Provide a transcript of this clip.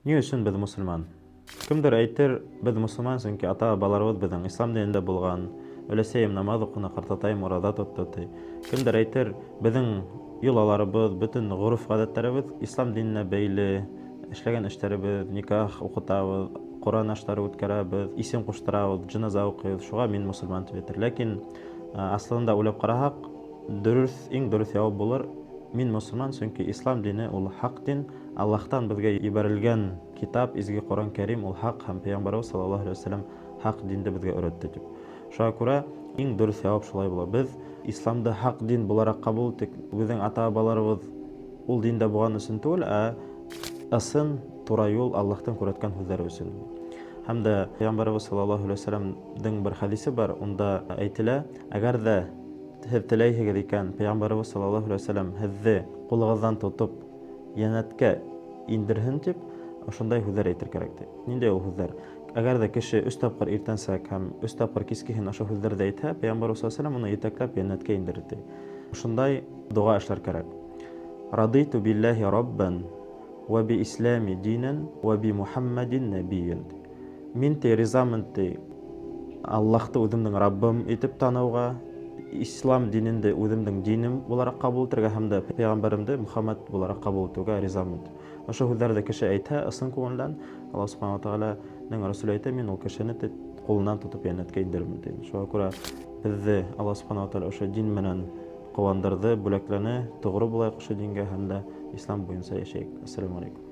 Ни өсөн беҙ мосолман? Кемдер әйтер, беҙ мосолман, сөнки ата-бабаларыбыҙ беҙҙең ислам динендә булған, өләсәйем намаҙ уҡыны, ҡартатайым ураҙа тотто, ти. Кемдер әйтер, беҙҙең йолаларыбыҙ, бөтөн ғөрөф-ғәҙәттәребеҙ ислам диненә бәйле, эшләгән эштәребеҙ, никах уҡытабыҙ, ҡоран аштары үткәрәбеҙ, исем ҡуштырабыҙ, джиназа уҡыйбыҙ, шуға мин мосолман тип әйтер. Ләкин аслында уйлап ҡараһаҡ, дөрөҫ, иң дөрөҫ яуап булыр, мин мосолман, сөнки ислам дине ул хаҡ дин, Аллаһтан беҙгә ебәрелгән китап, изге Ҡоран Кәрим ул хаҡ һәм Пәйғәмбәребеҙ саллаллаһу алейһи вәсәләм хаҡ динде беҙгә өйрәтте тип. Шуға күрә иң дөрөҫ яуап шулай була. Беҙ исламды хаҡ дин булараҡ ҡабул иттек. Беҙҙең ата-бабаларыбыҙ ул диндә булған өсөн түгел, ә ысын тура юл Аллаһтың күрһәткән һүҙҙәре өсөн. Һәм дә Пәйғәмбәребеҙ саллаллаһу алейһи вәсәләмдең бер хәдисе бар, унда әйтелә, әгәр ҙә һеҙ теләйһегеҙ икән, Пәйғәмбәребеҙ саллаллаһу алейһи вәсәләм һеҙҙе ҡулығыҙҙан тотоп йәннәткә индерһен дип, ошондай һүҙҙәр әйтер кәрәк ти. Ниндәй ул һүҙҙәр? Әгәр ҙә кеше өс тапҡыр иртәнсәк һәм өс тапҡыр кискеһен ошо һүҙҙәрҙе әйтһә, Пәйғәмбәребеҙ саллаллаһу алейһи вәсәләм уны етәкләп йәннәткә индерер ти. Ошондай доға эшләр кәрәк. Радыйту билләһи раббан вә би ислами динән вә би Мухаммадин нәбийән. Мин ти ризамын ти Аллаһты үҙемдең Раббым итеп таныуға, ислам диненде үҙемдең динем булараҡ ҡабул итергә һәм дә пәйғәмбәремде Мөхәммәд булараҡ ҡабул итеүгә ризамын. Ошо һүҙҙәрҙе кеше әйтһә, ысын күңелдән, Аллаһ Субхана ва Тәғәләнең Рәсүле әйтә, мин ул кешене ти ҡулынан тотоп йәннәткә индерермен ти. Шуға күрә беҙҙе Аллаһ Субхана ва Тәғәлә ошо дин менән ҡыуандырҙы, бүләкләне, тоғро булайыҡ ошо дингә һәм дә ислам буйынса йәшәйек. Ассаламу алейкум.